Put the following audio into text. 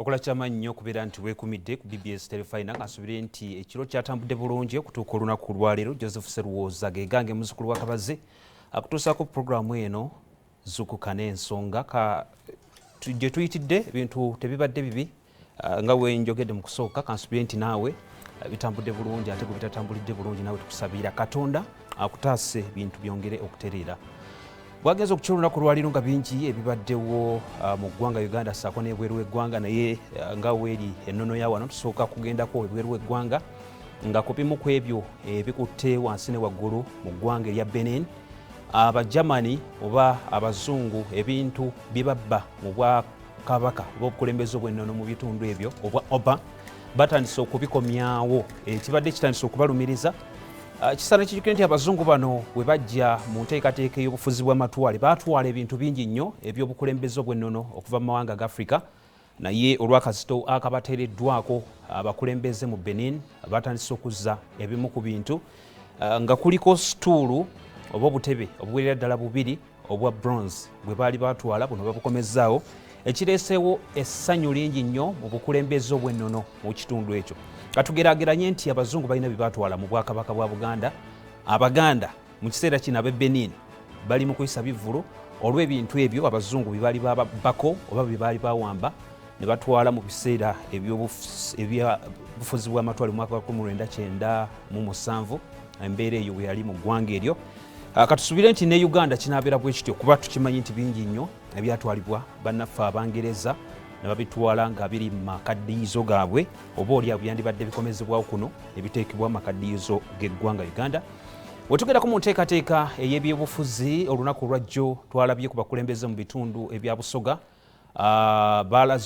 Okola kyamaanyi nnyo okubeera nti weekumidde ku BBS Terefayina. Kansubire nti ekiro kyatambudde bulungi okutuuka olunaku lwaleero. Joseph Seruwooza gegange muzzukulu wa Kabaze akutuusaako puroguramu eno Zukuka n'Ensonga. Gye tuyitidde ebintu tebibadde bibi, nga wenjogedde mu kusooka. Kansubire nti naawe bitambudde bulungi, ate gwe bitatambulidde bulungi naawe tukusabira Katonda akutaase bintu byongere okutereera. Bwagenza okukya olunaku lwaleero nga bingi ebibaddewo mu ggwanga Uganda ssaako n'ebweru w'eggwanga, naye nga weeri ennono ya wano, tusooka kugendako ebweru w'eggwanga nga ku bimu ku ebyo ebikutte wansi ne waggulu mu ggwanga erya Benin, Abagermany oba abazungu ebintu bibabba mu bwakabaka oba obukulembeze obw'ennono mu bitundu ebyo obwa oba batandise okubikomyawo, ekibadde kitandise okubalumiriza. Kisaana kijjukire nti abazungu bano bwe bajja mu nteekateeka ey'obufuzi bw'amatwale, baatwala ebintu bingi nnyo eby'obukulembeze obw'ennono okuva mu mawanga ga Afrika, naye olw'akazito akabateereddwako abakulembeze mu Benin, batandise okuzza ebimu ku bintu, nga kuliko situulu oba obutebe obuwerera ddala bubiri obwa bronze bwe baali batwala. Buno babukomezzaawo, ekireeseewo essanyu lingi nnyo mu bukulembeze obw'ennono mu kitundu ekyo. Katugeraageranye nti abazungu balina bye batwala mu bwakabaka bwa Buganda. Abaganda mu kiseera kino ab'e Benin bali mu kuyisa bivvulu olw'ebintu ebyo abazungu bye baali babbako oba bye baali bawamba ne batwala mu biseera ebyobufuzi bw'amatwale mu mwaka wa 1997, embeera eyo bwe yali mu ggwanga eryo. Katusubire nti ne Uganda kinaabeera bwe kityo, kuba tukimanyi nti bingi nnyo ebyatwalibwa bannaffe Abangereza ne babitwala nga biri mu makaddiyizo gaabwe, oba oli awo byandibadde bikomezebwawo kuno ne biteekebwa mu makaddiyizo g'eggwanga Uganda. Wetugendako mu nteekateeka ey'ebyobufuzi, olunaku olwajjo twalabye ku bakulembeze mu bitundu ebya Busoga, balaze